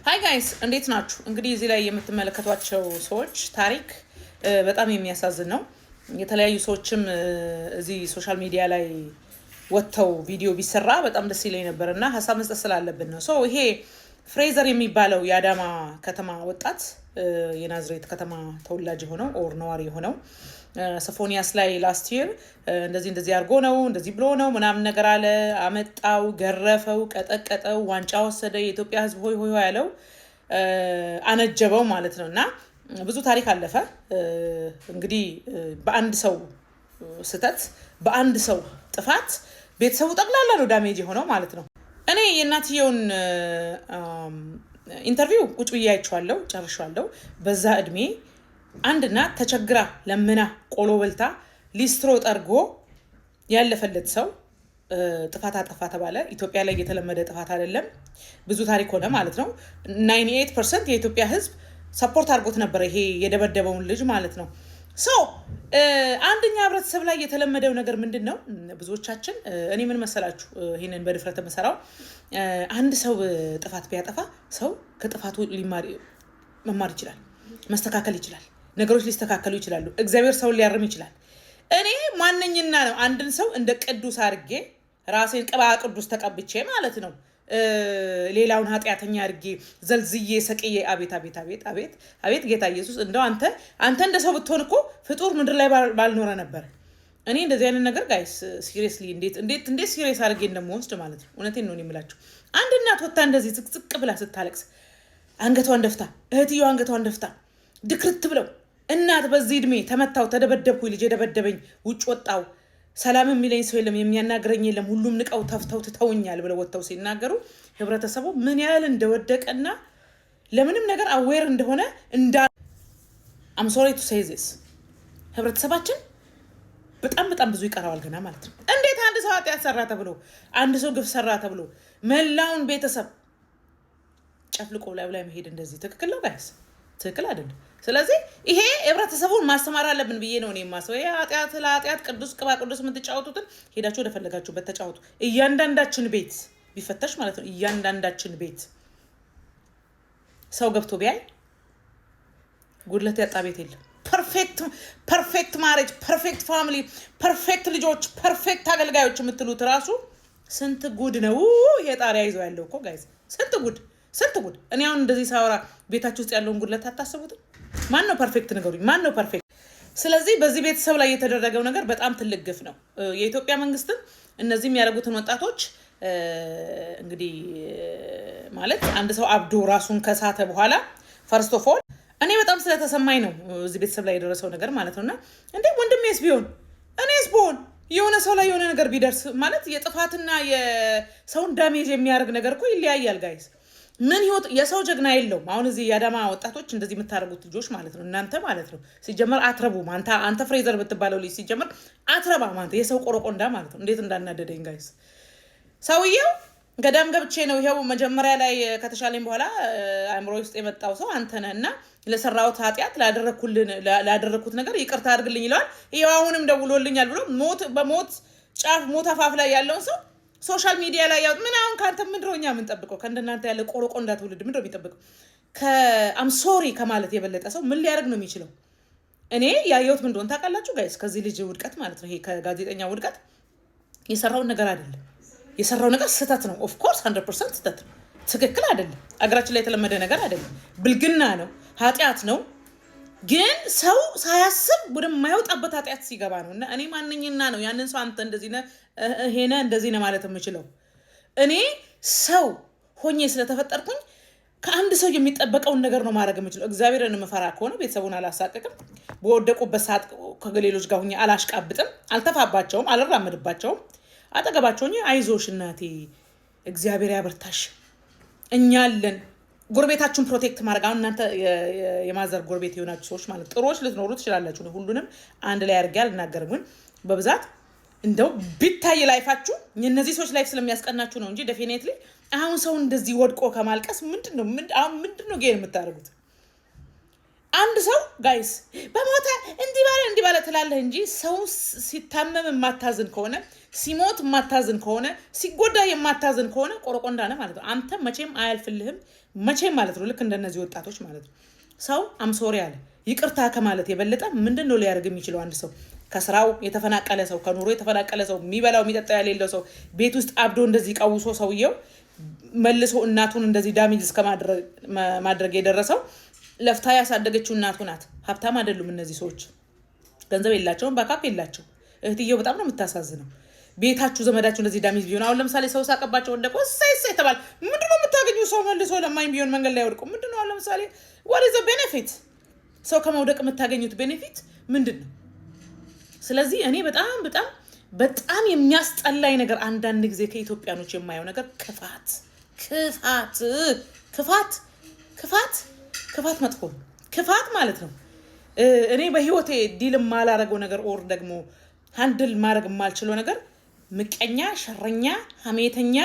Hi guys፣ እንዴት ናችሁ? እንግዲህ እዚህ ላይ የምትመለከቷቸው ሰዎች ታሪክ በጣም የሚያሳዝን ነው። የተለያዩ ሰዎችም እዚህ social media ላይ ወጥተው ቪዲዮ ቢሰራ በጣም ደስ ይለኝ ነበር እና ሀሳብ መስጠት ስላለብን ነው። So ይሄ ፍሬዘር የሚባለው የአዳማ ከተማ ወጣት፣ የናዝሬት ከተማ ተወላጅ የሆነው or ነዋሪ የሆነው ሶፎንያስ ላይ last year እንደዚህ እንደዚህ አድርጎ ነው፣ እንደዚህ ብሎ ነው ምናምን ነገር አለ። አመጣው፣ ገረፈው፣ ቀጠቀጠው፣ ዋንጫ ወሰደ። የኢትዮጵያ ሕዝብ ሆይ ሆይ ያለው አነጀበው ማለት ነው። እና ብዙ ታሪክ አለፈ። እንግዲህ በአንድ ሰው ስህተት፣ በአንድ ሰው ጥፋት ቤተሰቡ ጠቅላላ ነው damage የሆነው ማለት ነው። እኔ የእናትየውን interview ቁጭ ብዬ አይቼዋለሁ፣ ጨርሼዋለሁ። በዛ እድሜ አንድ እናት ተቸግራ ለምና ቆሎ በልታ ሊስትሮ ጠርጎ ያለፈለት ሰው ጥፋት አጠፋ ተባለ። ኢትዮጵያ ላይ የተለመደ ጥፋት አይደለም። ብዙ ታሪክ ሆነ ማለት ነው። 98% የኢትዮጵያ ሕዝብ support አድርጎት ነበረ፣ ይሄ የደበደበውን ልጅ ማለት ነው። So አንደኛ ህብረተሰብ ላይ የተለመደው ነገር ምንድን ነው? ብዙዎቻችን እኔ ምን መሰላችሁ፣ ይህንን በድፍረት የምሰራው አንድ ሰው ጥፋት ቢያጠፋ ሰው ከጥፋቱ መማር ይችላል፣ መስተካከል ይችላል፣ ነገሮች ሊስተካከሉ ይችላሉ። እግዚአብሔር ሰውን ሊያርም ይችላል። እኔ ማነኝና ነው አንድን ሰው እንደ ቅዱስ አድርጌ ራሴን ቅባ ቅዱስ ተቀብቼ ማለት ነው ሌላውን ኃጢአተኛ አድርጌ ዘልዝዬ ሰቅዬ፣ አቤት አቤት አቤት አቤት አቤት ጌታ ኢየሱስ፣ እንደው አንተ እንደ ሰው ብትሆን እኮ ፍጡር ምድር ላይ ባልኖረ ነበር። እኔ እንደዚህ አይነት ነገር guys፣ seriously እንዴት እንዴት እንዴት serious አድርጌ እንደምወስድ ማለት ነው። እውነቴን ነው የምላችሁ። አንድ እናት ወታ እንደዚህ ዝቅዝቅ ብላ ስታለቅስ፣ አንገቷን ደፍታ፣ እህትየው አንገቷን ደፍታ ድክርት ብለው፣ እናት በዚህ እድሜ ተመታው፣ ተደበደብኩ፣ ልጄ ደበደበኝ፣ ውጭ ወጣው፣ ሰላም የሚለኝ ሰው የለም፣ የሚያናግረኝ የለም፣ ሁሉም ንቀው ተፍተው ትተውኛል ብለው ወጥተው ሲናገሩ ህብረተሰቡ ምን ያህል እንደወደቀና ለምንም ነገር aware እንደሆነ እንዳ I'm sorry to say this፣ ህብረተሰባችን በጣም በጣም ብዙ ይቀረዋል ገና ማለት ነው። እንዴት አንድ ሰው ኃጢአት ሰራ ተብሎ፣ አንድ ሰው ግፍ ሰራ ተብሎ መላውን ቤተሰብ ጨፍልቆ ላዩ ላይ መሄድ እንደዚህ ትክክል ነው guys? ትክክል አይደለም። ስለዚህ ይሄ ህብረተሰቡን ማስተማር አለብን ብዬ ነው እኔ የማስበው። ይሄ ኃጢአት ለኃጢአት ቅዱስ ቅባ ቅዱስ የምትጫወቱትን ሄዳችሁ ወደፈለጋችሁበት ተጫወቱ። እያንዳንዳችን ቤት ቢፈተሽ ማለት ነው፣ እያንዳንዳችን ቤት ሰው ገብቶ ቢያይ ጉድለት ያጣ ቤት የለም። Perfect perfect marriage፣ perfect family፣ perfect ልጆች፣ perfect አገልጋዮች የምትሉት ራሱ ስንት ጉድ ነው ይሄ ጣሪያ ይዞ ያለው እኮ guys፣ ስንት ጉድ፣ ስንት ጉድ። እኔ አሁን እንደዚህ ሳወራ ቤታችሁ ውስጥ ያለውን ጉድለት አታስቡትም? ማን ነው perfect? ንገሩኝ። ማን ነው perfect? ስለዚህ በዚህ ቤተሰብ ላይ የተደረገው ነገር በጣም ትልቅ ግፍ ነው። የኢትዮጵያ መንግስትም እነዚህ የሚያደርጉትን ወጣቶች እንግዲህ ማለት አንድ ሰው አብዶ ራሱን ከሳተ በኋላ፣ first of all እኔ በጣም ስለተሰማኝ ነው እዚህ ቤተሰብ ላይ የደረሰው ነገር ማለት ነው። እና እንዴ ወንድሜስ ቢሆን፣ እኔስ ብሆን፣ የሆነ ሰው ላይ የሆነ ነገር ቢደርስ፣ ማለት የጥፋትና የሰውን damage የሚያደርግ ነገር እኮ ይለያያል guys። ምን ህይወት የሰው ጀግና የለውም። አሁን እዚህ የአዳማ ወጣቶች እንደዚህ የምታደርጉት ልጆች ማለት ነው፣ እናንተ ማለት ነው፣ ሲጀመር አትረቡም። አንተ ፍሬዘር የምትባለው ልጅ ሲጀመር አትረባም። አንተ የሰው ቆረቆንዳ ማለት ነው። እንዴት እንዳናደደኝ guys። ሰውየው ገዳም ገብቼ ነው፣ ይኸው መጀመሪያ ላይ ከተሻለኝ በኋላ አእምሮ ውስጥ የመጣው ሰው አንተ ነህ እና ለሰራሁት ኃጢአት ላደረግኩት ነገር ይቅርታ አድርግልኝ ይለዋል። ይኸው አሁንም ደውሎልኛል ብሎ ሞት በሞት ጫፍ ሞት አፋፍ ላይ ያለውን ሰው social media ላይ ያው ምን አሁን ከአንተ ምንድን ነው እኛ የምንጠብቀው? ከእንደናንተ ያለ ቆረቆንዳ ትውልድ ምንድን ነው የሚጠብቀው? ከ I'm sorry ከማለት የበለጠ ሰው ምን ሊያደርግ ነው የሚችለው? እኔ ያየሁት ምን እንደሆነ ታውቃላችሁ guys? ከዚህ ልጅ ውድቀት ማለት ነው፣ ይሄ ከጋዜጠኛ ውድቀት የሰራውን ነገር አይደለም፣ የሰራው ነገር ስህተት ነው። Of course 100% ስህተት ነው። ትክክል አይደለም። አገራችን ላይ የተለመደ ነገር አይደለም። ብልግና ነው፣ ኃጢአት ነው። ግን ሰው ሳያስብ ወደማይወጣበት ኃጢአት ሲገባ ነው። እና እኔ ማነኝና ነው ያንን ሰው አንተ እንደዚህ ነህ፣ ሄነ እንደዚህ ነህ ማለት የምችለው? እኔ ሰው ሆኜ ስለተፈጠርኩኝ ከአንድ ሰው የሚጠበቀውን ነገር ነው ማድረግ የምችለው። እግዚአብሔርን የምፈራ ከሆነ ቤተሰቡን አላሳቅቅም። በወደቁበት ሰዓት ከሌሎች ጋር ሁኜ አላሽቃብጥም፣ አልተፋባቸውም፣ አልራመድባቸውም። አጠገባቸው ሆኜ አይዞሽ እናቴ፣ እግዚአብሔር ያበርታሽ፣ እኛ አለን። ጎረቤታችሁን protect ማድረግ፣ አሁን እናንተ የ mother ጎረቤት የሆናችሁ ሰዎች ማለት ጥሩዎች ልትኖሩ ትችላላችሁ። ሁሉንም አንድ ላይ አድርጌ አልናገርም፣ ግን በብዛት እንደው ቢታይ life ኣችሁ የእነዚህ ሰዎች life ስለሚያስቀናችሁ ነው እንጂ definitely አሁን ሰው እንደዚህ ወድቆ ከማልቀስ ምንድን ነው፣ አሁን ምንድን ነው gain የምታደርጉት? አንድ ሰው guys በሞተ እንዲህ ባለ እንዲህ ባለ ትላለህ እንጂ ሰው ሲታመም የማታዝን ከሆነ፣ ሲሞት የማታዝን ከሆነ፣ ሲጎዳ የማታዝን ከሆነ ቆረቆንዳ ነህ ማለት ነው። አንተ መቼም አያልፍልህም መቼም ማለት ነው። ልክ እንደነዚህ ወጣቶች ማለት ነው። ሰው I'm sorry አለ፣ ይቅርታ ከማለት የበለጠ ምንድን ነው ሊያደርግ የሚችለው? አንድ ሰው፣ ከስራው የተፈናቀለ ሰው፣ ከኑሮ የተፈናቀለ ሰው፣ የሚበላው የሚጠጣው የሌለው ሰው፣ ቤት ውስጥ አብዶ እንደዚህ ቀውሶ ሰውየው መልሶ እናቱን እንደዚህ damage እስከ ማድረግ የደረሰው ለፍታ ያሳደገችው እናቱ ናት። ሀብታም አይደሉም እነዚህ ሰዎች፣ ገንዘብ የላቸውም፣ backup የላቸው። እህትየው በጣም ነው የምታሳዝነው። ቤታችሁ ዘመዳችሁ እንደዚህ damage ቢሆን፣ አሁን ለምሳሌ ሰው ሳቀባቸው ወደቁ፣ እሰይ እሰይ ተባለ። ምንድነው የምታገኙ? ሰው መልሶ ለማኝ ቢሆን፣ መንገድ ላይ ወድቆ ምንድነው? አሁን ለምሳሌ what is the benefit? ሰው ከመውደቅ የምታገኙት benefit ምንድን ነው? ስለዚህ እኔ በጣም በጣም በጣም የሚያስጠላኝ ነገር፣ አንዳንድ ጊዜ ከኢትዮጵያኖች የማየው ነገር ክፋት፣ ክፋት፣ ክፋት፣ ክፋት፣ ክፋት፣ መጥፎ ክፋት ማለት ነው። እኔ በህይወቴ deal የማላረገው ነገር or ደግሞ handle ማድረግ የማልችለው ነገር ምቀኛ፣ ሸረኛ፣ ሀሜተኛ፣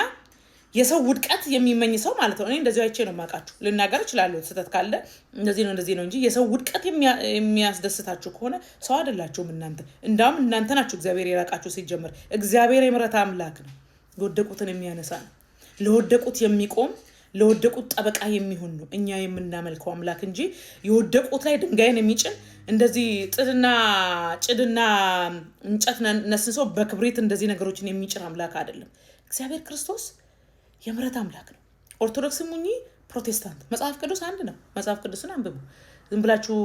የሰው ውድቀት የሚመኝ ሰው ማለት ነው። እኔ እንደዚሁ አይቼ ነው የማውቃችሁ። ልናገር እችላለሁ ስህተት ካለ፣ እንደዚህ ነው እንደዚህ ነው እንጂ የሰው ውድቀት የሚያስደስታችሁ ከሆነ ሰው አይደላችሁም እናንተ። እንዳውም እናንተ ናችሁ እግዚአብሔር የራቃችሁ። ሲጀምር እግዚአብሔር የምሕረት አምላክ ነው። የወደቁትን የሚያነሳ ነው። ለወደቁት የሚቆም፣ ለወደቁት ጠበቃ የሚሆን ነው እኛ የምናመልከው አምላክ እንጂ የወደቁት ላይ ድንጋይን የሚጭን፣ እንደዚህ ጥድና ጭድና እንጨት ነስንሶ በክብሪት እንደዚህ ነገሮችን የሚጭር አምላክ አይደለም። እግዚአብሔር ክርስቶስ የምሕረት አምላክ ነው። ኦርቶዶክስም ሁኚ ፕሮቴስታንት፣ መጽሐፍ ቅዱስ አንድ ነው። መጽሐፍ ቅዱስን አንብቡ። ዝም ብላችሁ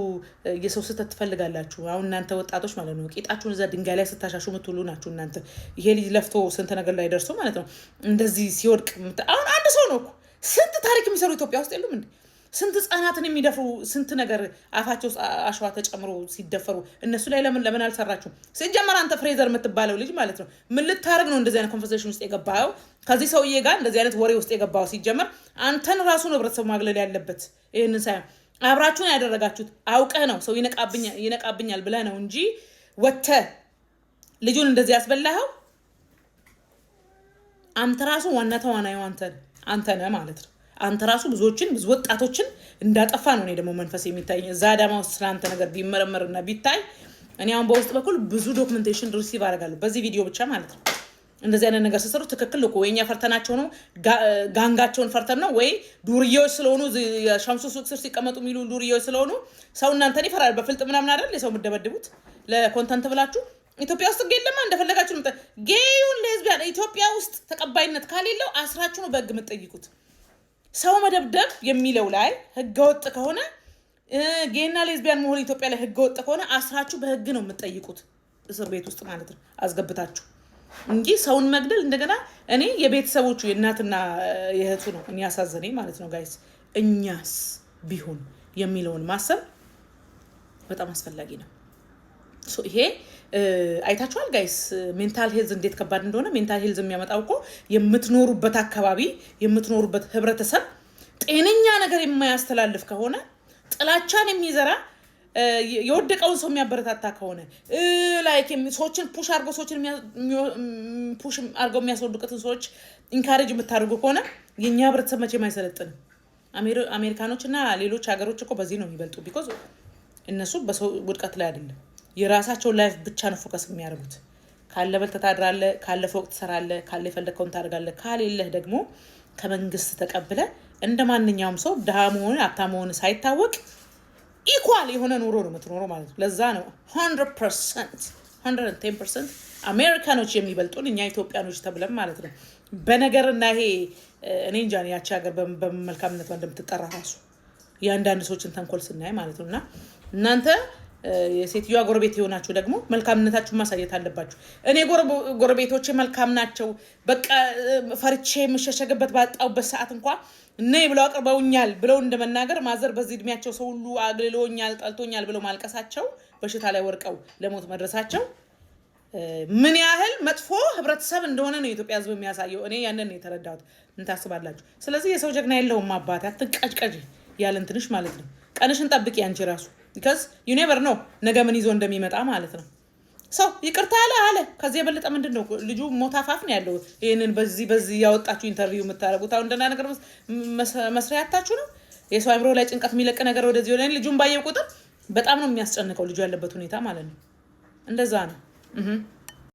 የሰው ስህተት ትፈልጋላችሁ። አሁን እናንተ ወጣቶች ማለት ነው፣ ቂጣችሁን እዛ ድንጋይ ላይ ስታሻሹ የምትውሉ ናችሁ እናንተ። ይሄ ልጅ ለፍቶ ስንት ነገር ላይ ደርሶ ማለት ነው እንደዚህ ሲወድቅ፣ አሁን አንድ ሰው ነው እኮ፣ ስንት ታሪክ የሚሰሩ ኢትዮጵያ ውስጥ የሉም እንዴ? ስንት ህጻናትን የሚደፍሩ፣ ስንት ነገር አፋቸው ውስጥ አሸዋ ተጨምሮ ሲደፈሩ እነሱ ላይ ለምን አልሰራችሁም? ሲጀመር አንተ ፍሬዘር የምትባለው ልጅ ማለት ነው፣ ምን ልታደርግ ነው እንደዚህ አይነት conversation ውስጥ የገባኸው? ከዚህ ሰውዬ ጋር እንደዚህ አይነት ወሬ ውስጥ የገባው? ሲጀመር አንተን ራሱ ነው ህብረተሰቡ ማግለል ያለበት። ይህንን ሳይሆን አብራችሁን ያደረጋችሁት አውቀህ ነው፣ ሰው ይነቃብኛል ብለህ ነው እንጂ ወጥተህ ልጁን እንደዚህ ያስበላኸው አንተ ራሱ ዋና ተዋናዩ አንተ ነህ ማለት ነው። አንተ ራሱ ብዙዎችን፣ ብዙ ወጣቶችን እንዳጠፋ ነው እኔ ደግሞ መንፈስ የሚታየኝ። እዛ አዳማ ውስጥ ስለ አንተ ነገር ቢመረመርና ቢታይ፣ እኔ አሁን በውስጥ በኩል ብዙ documentation receive አደርጋለሁ በዚህ ቪዲዮ ብቻ ማለት ነው። እንደዚህ አይነት ነገር ሲሰሩ ትክክል እኮ፣ ወይ እኛ ፈርተናቸው ነው፣ gang ኣቸውን ፈርተን ነው፣ ወይ ዱርዬዎች ስለሆኑ፣ የሸምሱ ሱቅ ስር ሲቀመጡ የሚሉ ዱርዬዎች ስለሆኑ ሰው እናንተን ይፈራል። በፍልጥ ምናምን አይደል የሰው የምደበድቡት ለ content ብላችሁ? ኢትዮጵያ ውስጥ gay የለማ፣ እንደፈለጋችሁ ነው። Gay ኡን lesbian ኢትዮጵያ ውስጥ ተቀባይነት ካሌለው አስራችሁ ነው በህግ የምትጠይቁት። ሰው መደብደብ የሚለው ላይ ህገወጥ ከሆነ፣ gay ና lesbian መሆን ኢትዮጵያ ላይ ህገወጥ ከሆነ አስራችሁ በህግ ነው የምትጠይቁት፣ እስር ቤት ውስጥ ማለት ነው አስገብታችሁ እንጂ ሰውን መግደል። እንደገና እኔ የቤተሰቦቹ የእናትና የእህቱ ነው እኔ ያሳዘነኝ ማለት ነው guys። እኛስ ቢሆን የሚለውን ማሰብ በጣም አስፈላጊ ነው። ይሄ አይታችኋል guys፣ mental health እንዴት ከባድ እንደሆነ። Mental health የሚያመጣው እኮ የምትኖሩበት አካባቢ፣ የምትኖሩበት ህብረተሰብ ጤነኛ ነገር የማያስተላልፍ ከሆነ፣ ጥላቻን የሚዘራ፣ የወደቀውን ሰው የሚያበረታታ ከሆነ፣ like ሰዎችን push አድርገው፣ ሰዎችን push አድርገው የሚያስወድቁትን ሰዎች encourage የምታደርጉ ከሆነ የእኛ ህብረተሰብ መቼም አይሰለጥንም። አሜሪካኖች እና ሌሎች ሀገሮች እኮ በዚህ ነው የሚበልጡ። Because እነሱ በሰው ውድቀት ላይ አይደለም፣ የራሳቸውን life ብቻ ነው focus የሚያደርጉት። ካለ በልተህ ታድራለህ፣ ካለ ፎቅ ትሰራለህ፣ ካለ የፈለግከውን ታደርጋለህ። ካሌለህ ደግሞ ከመንግስት ተቀብለህ እንደ ማንኛውም ሰው ድሃ መሆን ሀብታም መሆን ሳይታወቅ equal የሆነ ኑሮ ነው የምትኖረው ማለት ነው። ለዛ ነው 100% 110% አሜሪካኖች የሚበልጡን እኛ ኢትዮጵያኖች ተብለን ማለት ነው። በነገርና ይሄ እኔ እንጃ ያቺ ሀገር በመልካምነቷ እንደምትጠራ ራሱ የአንዳንድ ሰዎችን ተንኮል ስናይ ማለት ነው። እና እናንተ የሴትዮዋ ጎረቤት የሆናችሁ ደግሞ መልካምነታችሁን ማሳየት አለባችሁ። እኔ ጎረቤቶቼ መልካም ናቸው፣ በቃ ፈርቼ የምሸሸግበት ባጣሁበት ሰዓት እንኳ ነይ ብለው አቅርበውኛል ብለው እንደመናገር፣ mother በዚህ እድሜያቸው ሰው ሁሉ አግልሎኛል፣ ጠልቶኛል ብለው ማልቀሳቸው፣ በሽታ ላይ ወድቀው ለሞት መድረሳቸው ምን ያህል መጥፎ ህብረተሰብ እንደሆነ ነው የኢትዮጵያ ሕዝብ የሚያሳየው። እኔ ያንን ነው የተረዳሁት። ምን ታስባላችሁ? ስለዚህ የሰው ጀግና የለውም አባቴ፣ አትንቀጭቀጭ ያለን ትንሽ ማለት ነው። ቀንሽን ጠብቂ አንቺ ራሱ፣ because you never know ነገ ምን ይዞ እንደሚመጣ ማለት ነው። ሰው ይቅርታ አለ አለ። ከዚህ የበለጠ ምንድን ነው? ልጁ ሞት አፋፍ ነው ያለው። ይህንን በዚህ በዚህ ያወጣችሁ interview የምታደርጉት አሁን እንደና ነገር መስሪያ ያታችሁ ነው። የሰው አይምሮ ላይ ጭንቀት የሚለቅ ነገር ወደዚህ ወደ ልጁን ባየው ቁጥር በጣም ነው የሚያስጨንቀው ልጁ ያለበት ሁኔታ ማለት ነው። እንደዛ ነው።